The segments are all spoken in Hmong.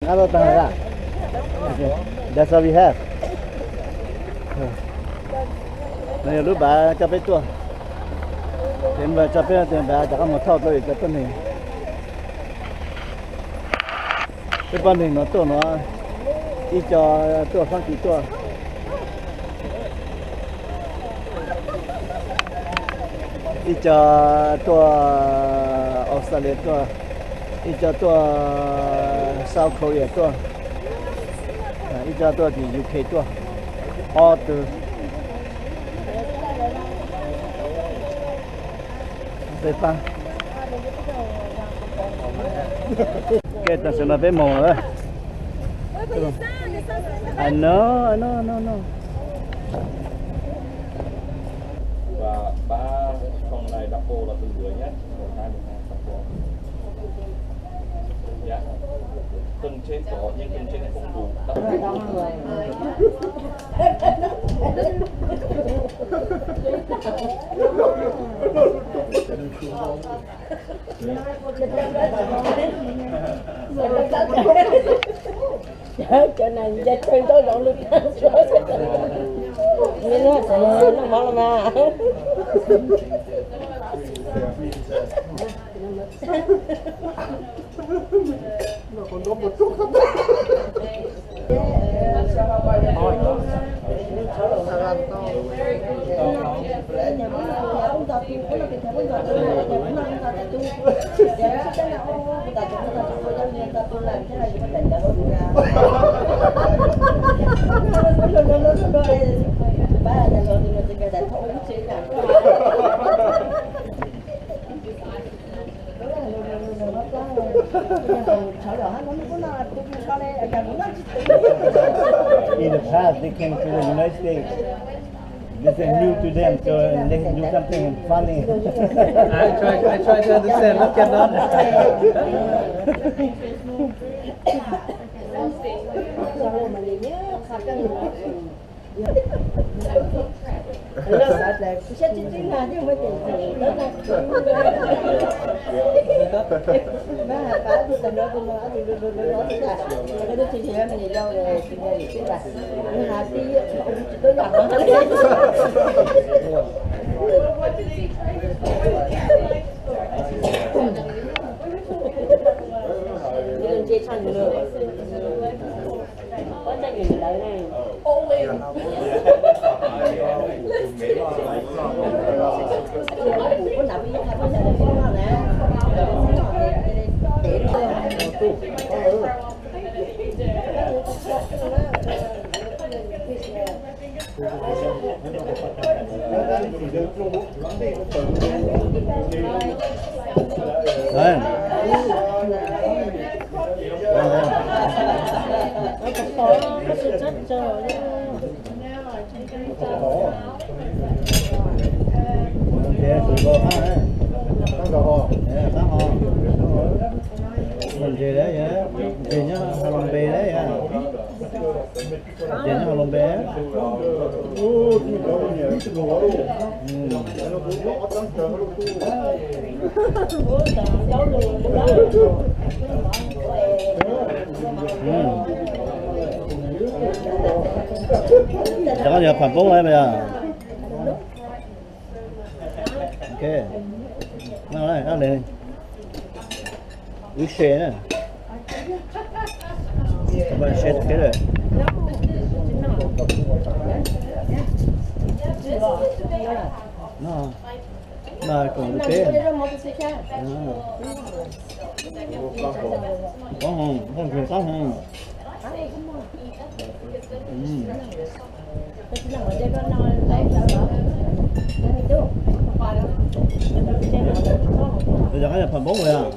Nab tau tag lawm. That's all we have. No yog lub npav coj peb tuaj. Ces npav coj peb tias npav rov qab mus thauj rau cov tuab neeg. Peb pab neeg no tuaj no, ib co tuaj Fab Kis tuaj, ib co tuaj Australia tuaj, ib co tuaj South Korea tuaj, ib co tuaj tim U K tuaj, ob tug peb pab. Ke tam sim no peb mus lawm. No, no, no, no. Và ba con này double là từ bữa nhé. Một hai, một hai, double. Dạ. Cần trên có, nhưng cần trên không đủ. Cov no nce tsawg ntau zoo li tag. Noj mov los mas. In the past, they came to the United States. This is new to them, so they do something funny. I try, I try to understand. Look at that. Ntses nyob hauv los npe, ntses nyob hauv los npe. Cov ko yog pham poob lawm mas yog. Ok. Wb share na. Share together. No, no, koom peb. Qab ho, qab ho. Yog pham poob yog.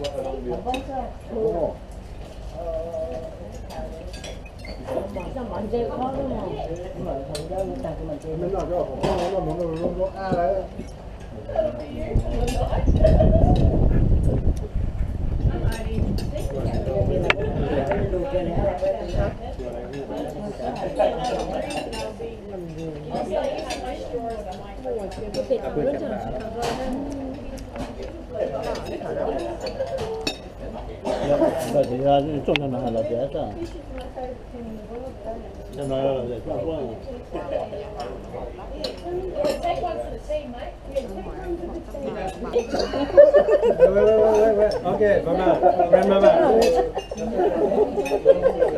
Wait, wait, wait, wait, wait. Okay, mama, grandmama.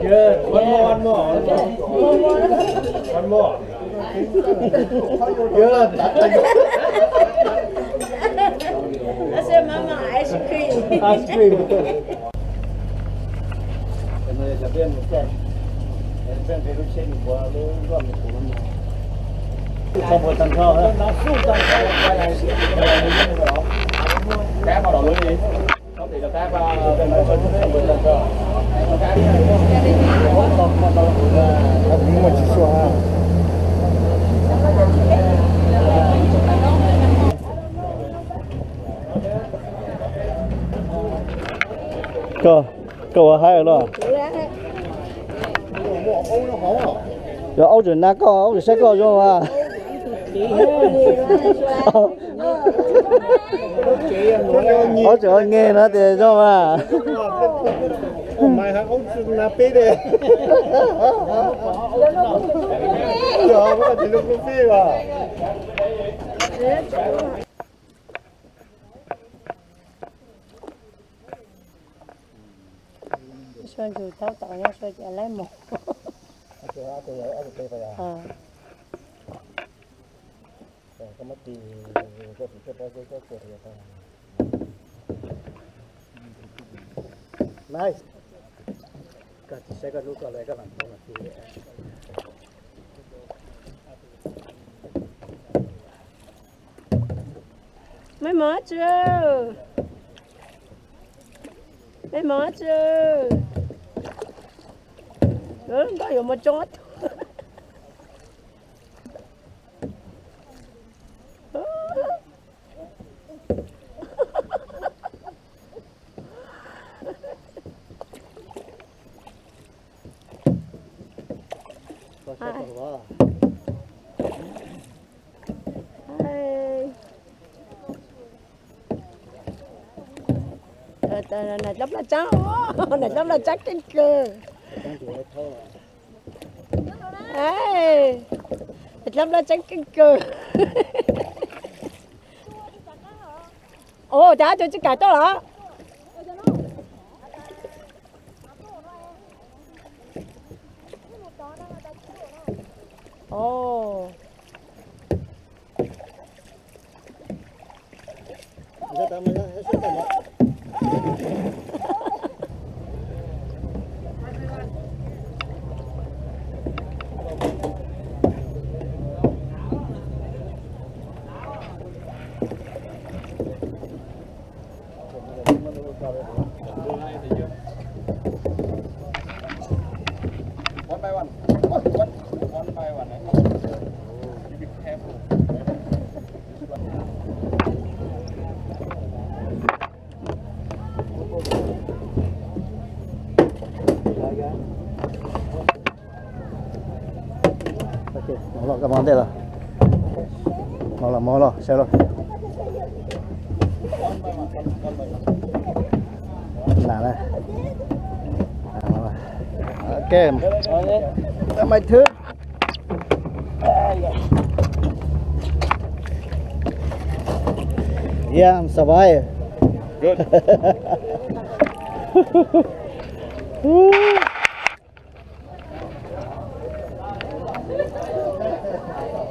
Good. One more, one more, one more. One more. Good. I said, Mama, ice cream. Ice cream. Koj, koj ua haib los? Yog aub tseem na koj, aub tseem saib koj zoo mas. Aub tseem ua nge no tias zoo mas. Sua ntsus thaub tom nyob sua ces laib mus. Nice. Koj tsis saib koj hlub koj lawm koj lam ntau mas ti. Mej mov tsi, mej mov tsi, nkauj yuav mus tsoo tug. Nais dlab plaj tsab, nais dlab plaj tsab keej kawg. Nais dlab plaj tsab keej kawg. Ua cas tus tsis kam tuaj los? Mov los, koj mov ntej los. Mov los, mov los, saib los. Nam na. Ok. Mai thwb. Yeah, I'm survive. Good.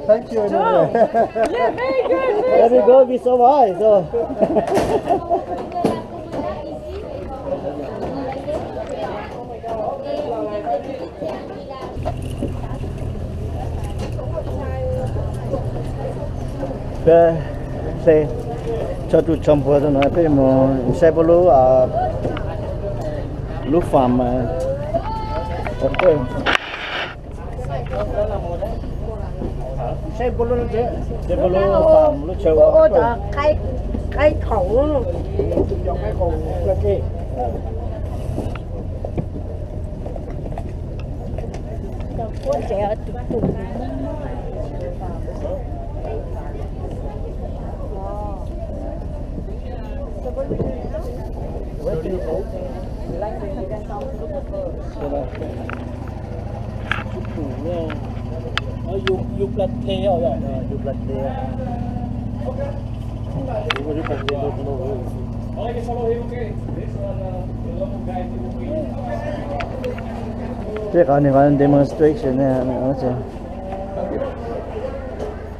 Thank you. Anyway. Yeah, very good. Very good. We survive, so. Peb hle tsho tus tsho npua rau no, peb mus saib puab lub, lub farm. Saib puab lub, saib puab lub farm lub chaw ua qaib khaum. Yus plas the, yus plas the. Tej qhov nws qhov demonstration ne.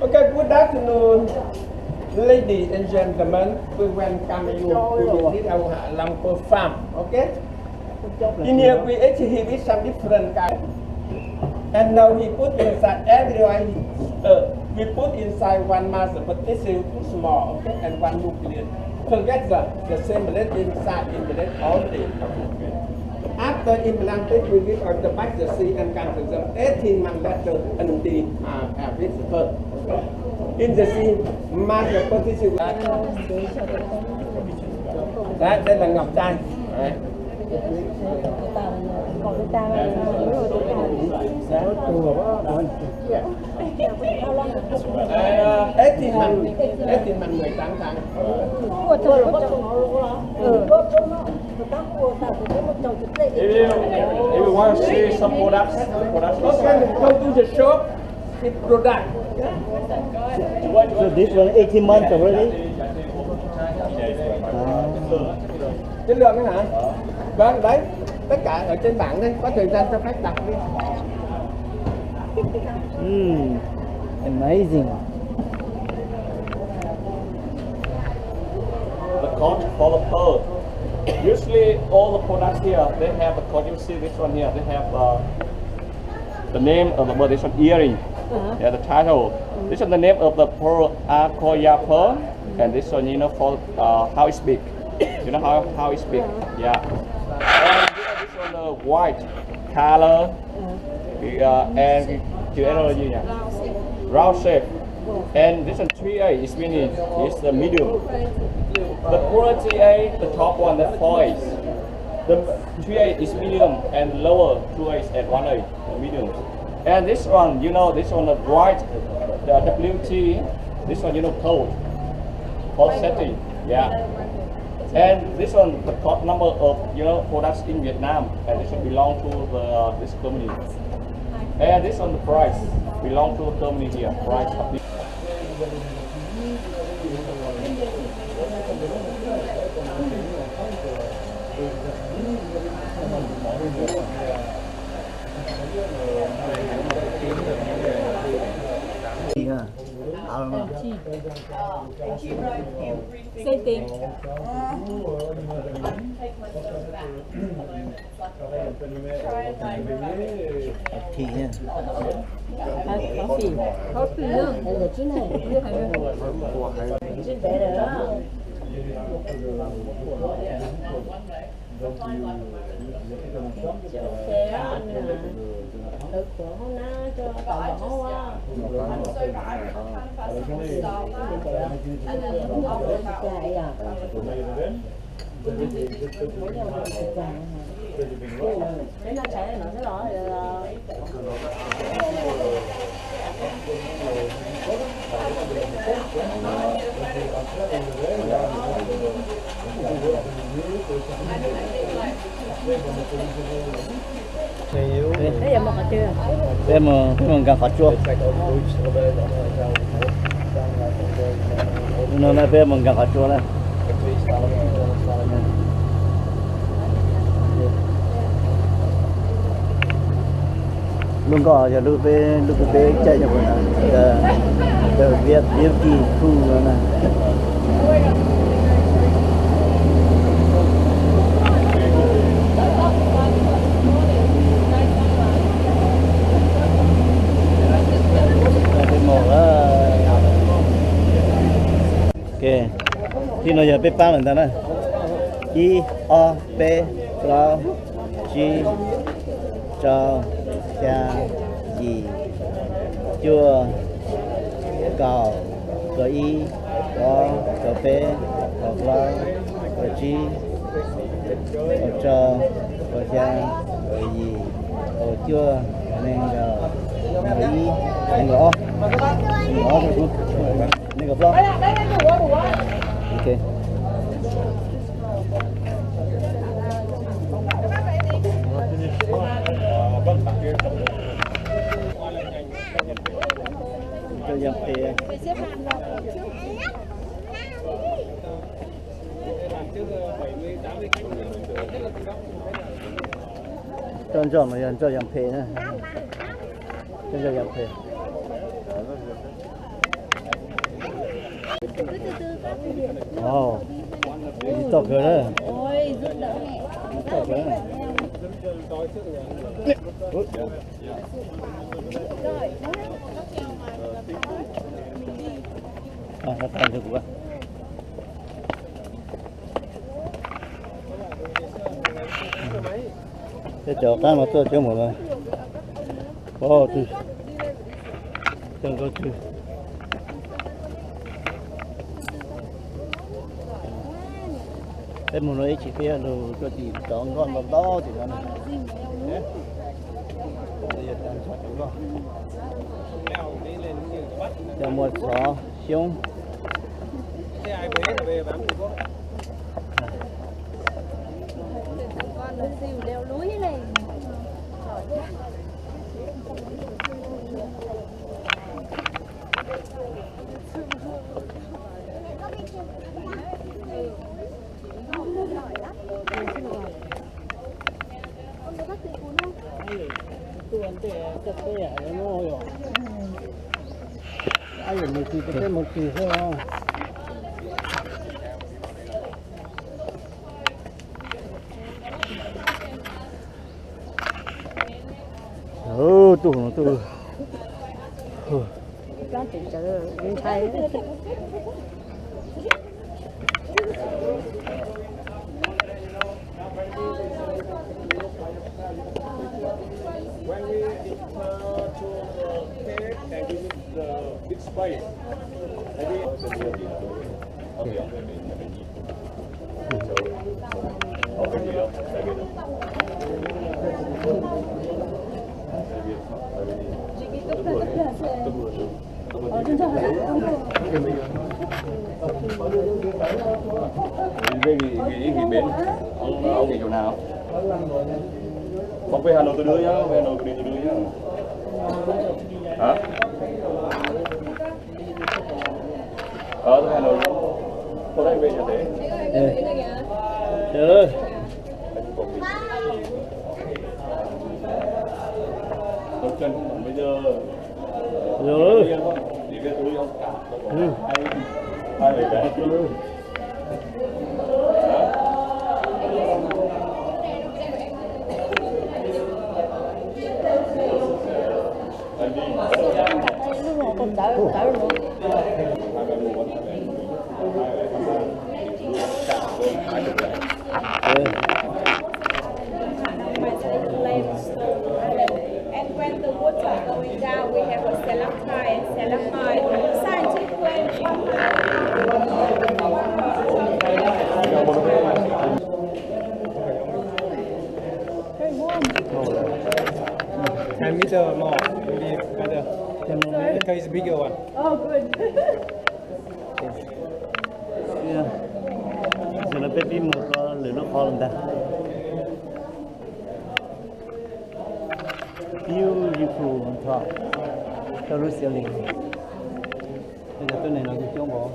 Okay, good afternoon, ladies and gentlemen. We welcome you to visit our Lamco farm. Okay. In here we actually with some different kind. And now he put inside everyone. Uh, we put inside one master, but this is too small, okay, and one nucleus. Together, the same blade inside in blade all day. After implanted, we give out the back the seed and come to them eighteen months later and the uh, uh, with the birth. In the seed, master position. Đấy, đây là ngọc trai. Đấy. Đấy, ờ, eighteen months, eighteen months, mười tám tháng. If you, if you want to see some products, products. Okay, go to the shop. Product. So this one eighteen months already? Ah. Chất lượng hả? Vâng, đấy. Tất cả ở trên bảng đây, có thời gian cho phép đọc đi. Mm, amazing. The code for the pearl. Usually all the products here, they have the code. You see this one here, they have uh, the name of the bird, this one earring. Uh-huh. Yeah, the title. Mm-hmm. This one the name of the pearl, Akoya pearl. Mm-hmm. And this one, you know, for uh, how it speak. You know how, how it speak. Uh-huh. Yeah. And you know, this one the white color. Uh-huh. Uh, and the energy, yeah. Round shape. And this one three A is meaning is the medium. The quality A, the top one, the four is. The three A is medium and lower, two A is at one A, the medium. And this one, you know, this one the white, the W T, this one, you know, code, code setting, yeah. And this one, the code number of, you know, products in Vietnam, and this one belong to the, this company. And this one, the price, belong to the company here, price of this. Same thing. Coffee. Coffee. Coffee. Peb mus, peb mus nkag qhov tsua. No na peb mus nkag qhov tsua na. Lub nkoj yog lub peb, lub peb caij nyob qhov no, the, the Viet Beauty Pool no na. Ok, thib no yog peb pab lawm ntag na. Ib, ob, peb, plaub, tsib, rau, xya, yim, cuaj, kaum, kaum ib, kaum ob, kaum peb, kaum plaub, kaum tsib, kaum rau, kaum xya, kaum yim, kaum cuaj, nees nkaum, nees nkaum ib, nees nkaum ob, nees nkaum ob, nees nkaum plaub. Ok. Yog phem. Cov ntsuag no yog ntsuag yam phem na. Cov ntsuag yam phem. Ov, tsis tau kawg na. Tsis tau kawg na. Ov, tau tau kuv. Tej cov qaab no tuaj coob mus lawm. Ov, twg coob nkauj twg. Peb mus no ib tsis peb lug tuaj tim cov nkoj ntau ntau tim no na. Cov muag txhov xyoob. Tuaj no tuaj. When we enter to the cave and we meet the big spider, maybe Ven, ven, ven, ven, ven. Ông, ông nghỉ chỗ nào? Ông về Hà Nội từ đứa nhá, về Hà Nội từ đứa nhá. Hả? Ờ, tôi Hà Nội. Tôi đang về nhà thế. Ừ. Tôi Trần, bây giờ Rồi. And when the water are going down, we have a stalactite and stalagmite. Scientific way. Ten meter more, maybe better. Because it's bigger one. Oh, good. Yog no peb pib mus rau lwm lub qhov los ntag. Beautiful on top. Rau lub xia lis. Tej cov tub neeg no kuj coob npaum.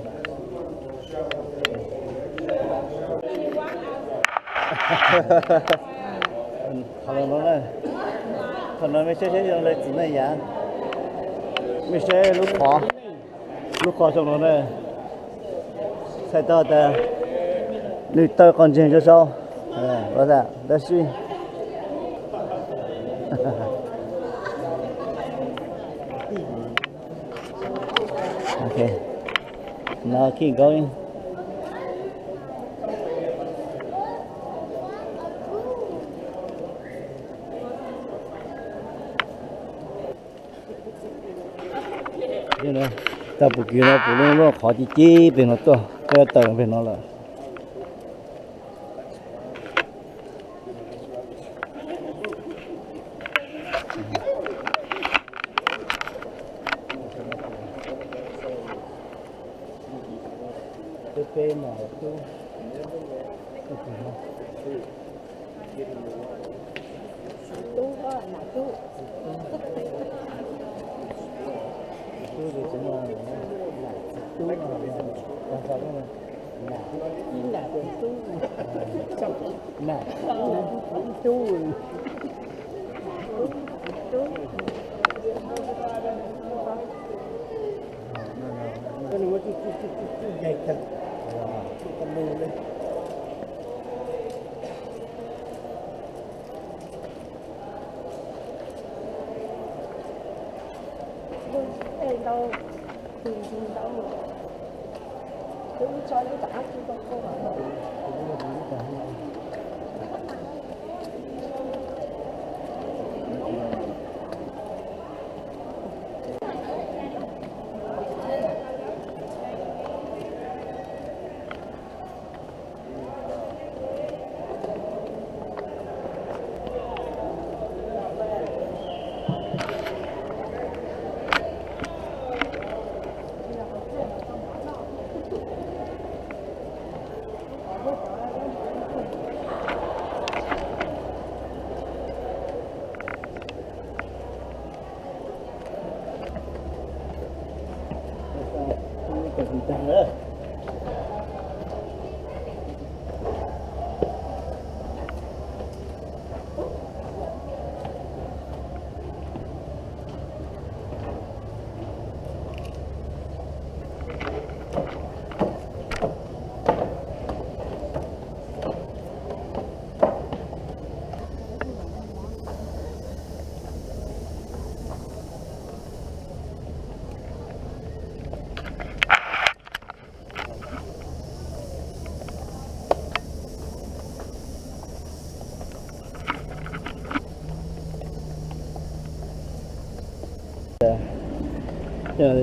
Qhov no, qhov no mej saib saib zoo le txiv neej yav. Mej saib lub qhov, lub qhov zoo no na. Txhais tau tas nws taw qhov ntseeg rau saud. Tab sis Okay. Now keep going. Tau puv kwv no puv lub qhov ci ci pem no tuaj, peb tawm pem no lawm. Peb peb no tub. Tub, tub, tub, tub, tub.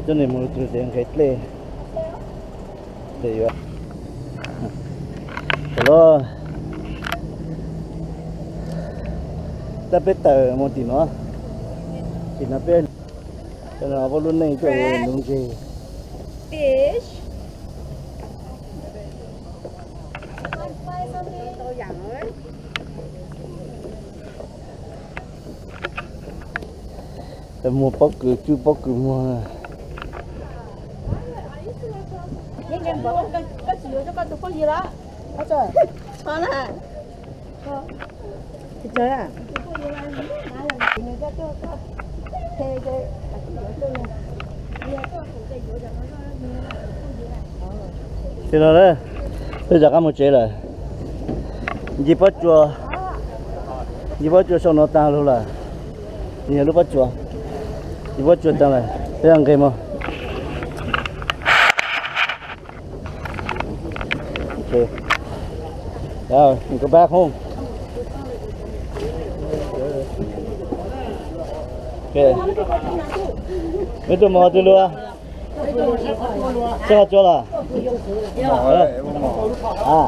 Coj nej mus tus tias nqes dlej. Ces yuav los tab peb tawm mus tim no, tim no peb, cov no peb lub neej tuaj nuv ntseg. Muag pob kws, cub pob kws muag. Tim no na, peb rov qab mus tsev lawm. Nce pob tsuas, nce pob tsuas saum no tag lug lawm. Nws yog lub pob tsuas, nce pob tsuas tag lawm peb nqes mus. Okay. Now, we go back home. Okay. Meb tuaj mus qhov twg lug? Seb qhov tsuas los? A.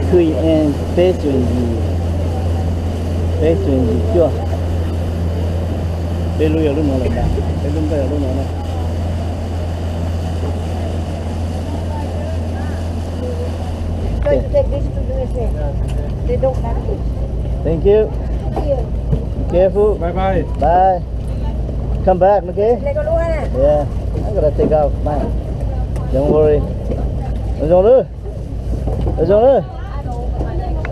Khwj en peb txuas yim, peb txuas yim cuaj. Peb lub yog lub no lawm ntag, peb lub npawj yog lub no na. Thank you. Careful. Bye bye. Bye. Come back, okay? Yeah. I gotta take out mine. Don't worry. Ua zoo lawm. Ua zoo lawm.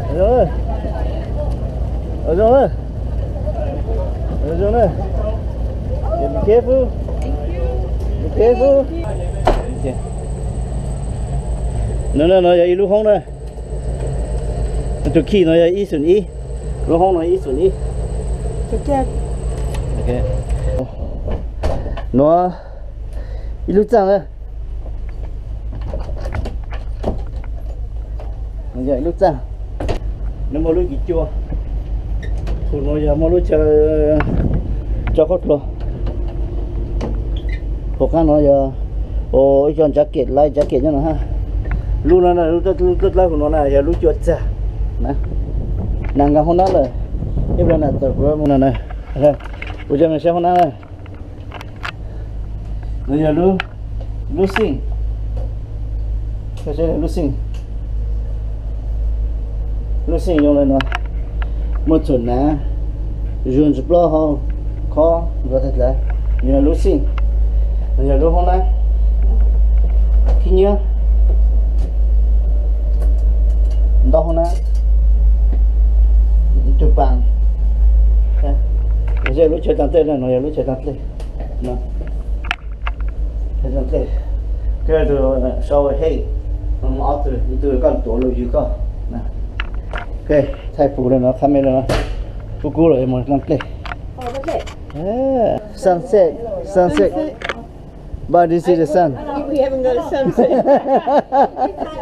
Ua zoo lawm. Ua zoo lawm. Ua zoo lawm. Be careful. Be careful. No, no, no, yog ib lub hoob na. Tus khij no yog ib xoom ib, lub hoob no ib xoom ib. Nuav ib lub txaaj na. Yog ib lub txaaj, nws muaj lub cim cua. Tus no yog muaj lub chaw tso khaub dluag. Hauv qab no yog ib co jacket, life jacket nyob no hab. Lub no, lub dlawb huv no na yog lub cua txag. Nas nkag hauv nab lawm, ib pliag nas tawm kuv mus no na. Kuv coj nej saib hauv nab na. No yog lub xij. Lub xeej, lub xeej zoo li no, muaj txhuam hnav, zuag ntsis plaub hau, khob ntxuav tag dlav, yog lub xeej. Yog lub hoob nab khib nyiab, ntau hoob nab, tus paas. Yog lub chaw tag dlej no, yog lub chaw tag dlej. Koj tus sau hej, ob tug, ib tug koj tuav lus yws koj. Thaij pus li no, qhab me li no, kub kub lawm mus tag dlej. Sunset, sunset. But this is the sun. We haven't got a sunset.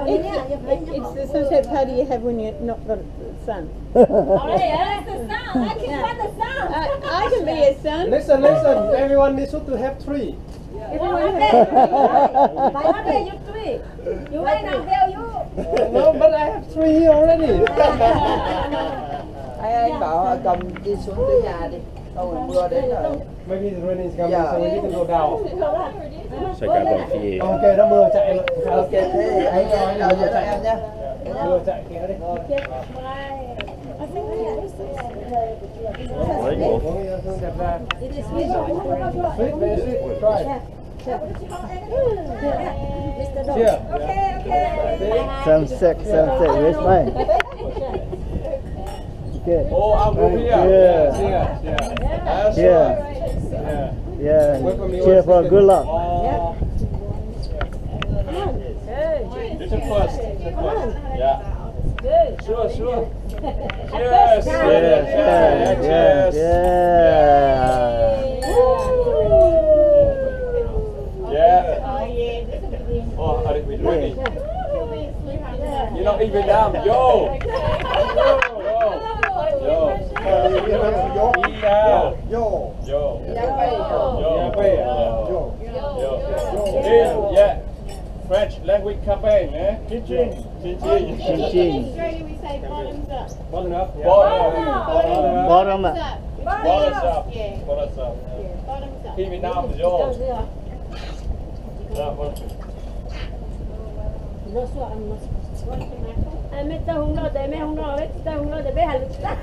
It's the sunset party you have when you're not got the sun. Oh, yeah, that's the sun. I can find the sun. I, I can be a sun. Listen, listen. Everyone needs to have three. Everyone has three. Why are you three? You went down there, you. No, but I have three here already. Ê, anh bảo cầm đi xuống dưới nhà đi. Không, mưa đến rồi. Maybe the rain is coming, so we need to go down. Sai cá đỏ thì. Ok, nó mưa chạy rồi. Ok, thế anh cho anh làm cho em nhé. Mưa chạy kéo đi. Sweet, very sweet. Try. Here. Sunset, sunset, where's mine? Okay. Oh, I'll go here. Yeah. Yes, here. Yes, here. Yeah. Yeah. Welcome you. Cheer for good luck. Oh. This is first. This is first. Yeah. Sure, sure. Yes, yes, yes, yes. Yeah. Oh, are we ready? You know, in Vietnam, yo. Yo. Yo. Yo. Yo. Yo. Yo. Yo. Yo. Yeah. French language campaign, eh? Chin chin. Chin chin. In Australia we say bottoms up. Bottom up. Bottom up. Bottom up. Bottoms up. Yeah. Bottoms up. Yeah, bottoms up. Khi Việt Nam thì vô. Mej txawj hu no ces mej hu no, mej tsis txawj hu no ces mej has lus tsis txawj.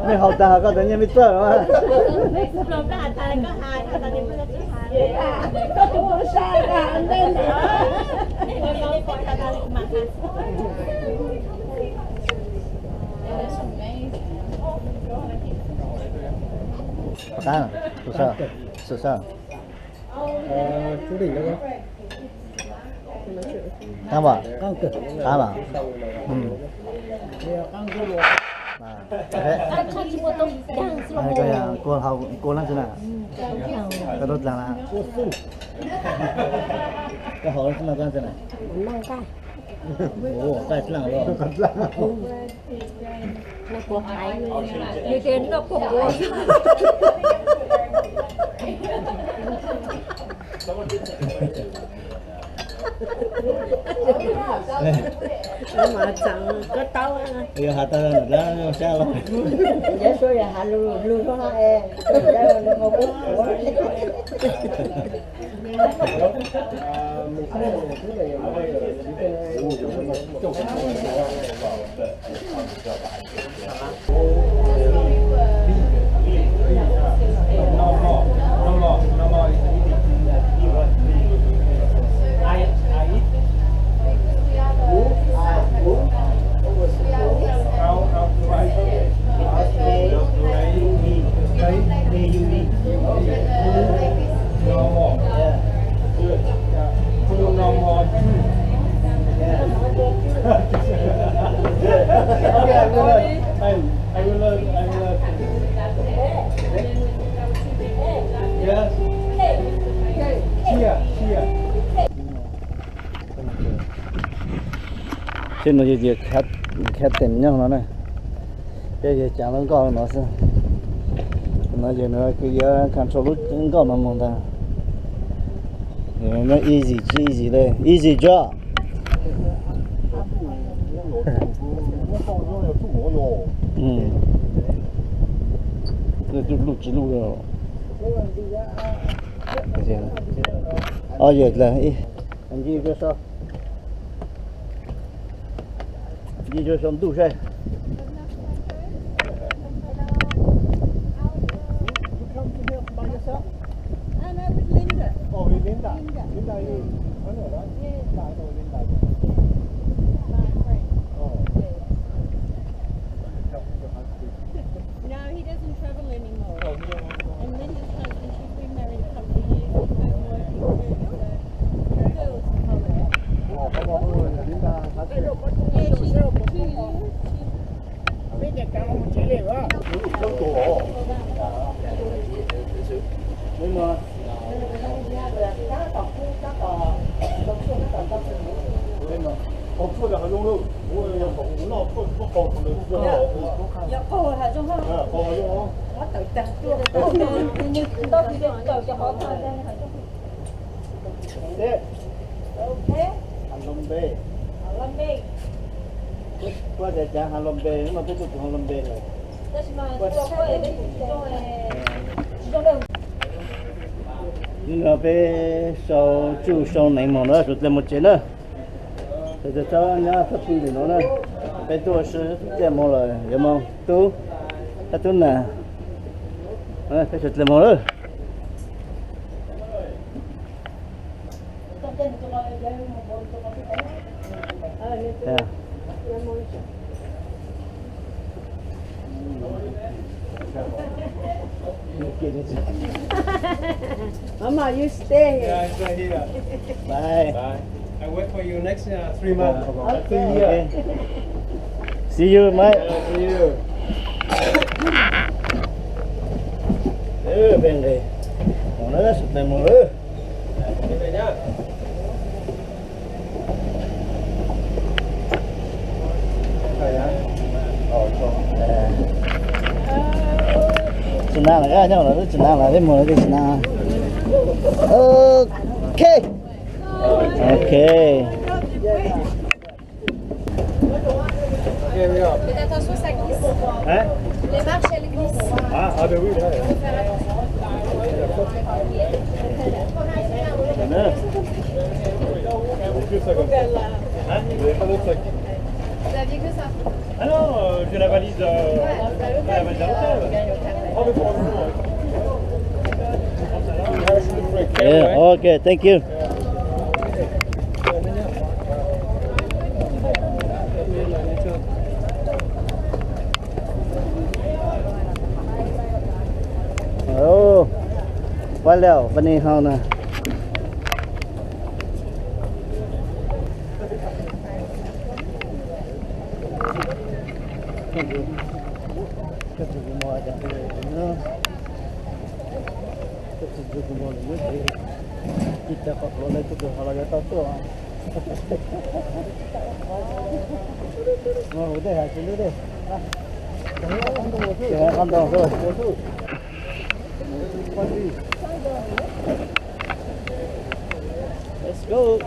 Mej haus tag koj tseem nyiaj mej txawj. Koj tus ua sa ntej ntawd. Qab, sub sab, sub sab. Qab mas, qab mas. Koj yog kua hau, kua leej twg na? Koj tub dlaag na? Koj hau leej twg na? Qaij dlaab los? Yog has tau dlaab sab los? Tsheb no yog captain nyob no na, peb yuav caav lub nkoj no xwb. No ces nws kuj yuav control lub nkoj no mus ntag. Easy tsis easy li, easy job. Luj tsis luj. Ov, yog dlaws ib, ncig rau saum, ncig rau saum ntuj saib. No, he doesn't travel anymore. And Linda's husband, she's been married a couple of years, he's home working too, so the girls are home. Yeah, she's two years, she's Hav Nplooj Npe. Kuv tias cas Hav Nplooj Npe, hnub no peb tuaj txog Hav Nplooj Npe lawm. Hnub no peb sau tsuj sau nees mos na, suav dlawg mus tsev na. Ces txhob nyob txhob pw li no na. Peb tuaj suav dlawg mus lawm, yuav mus tub, tab tub na. Peb suav dlawg mus lawm. Mama, you stay here. Yeah, I stay here. Bye. Bye. I wait for you next uh, three months. Okay. Three years. Okay. See you, mate. Yeah, see you. Ê, peb nqis mus na, sawv daws mus na. Tsis nas lawm, nyob no twb tsis nas lawm, peb mus lawm twb tsis nas. Ok. Ok. Faites attention, ça glisse. Hein ? Les marches, elles glissent. Ah, ah ben oui, là. Faut faire attention. Voilà. Vous avez que ça comme ça. Hein ? Vous n'avez pas d'autres sacs ? Vous aviez que ça. Ah non, euh, j'ai la valise, euh, j'ai la valise à l'hôtel. Oh, mais pour le coup, euh, Yeah, ok, thank you. Ua liam pab ni hau na. Let's go.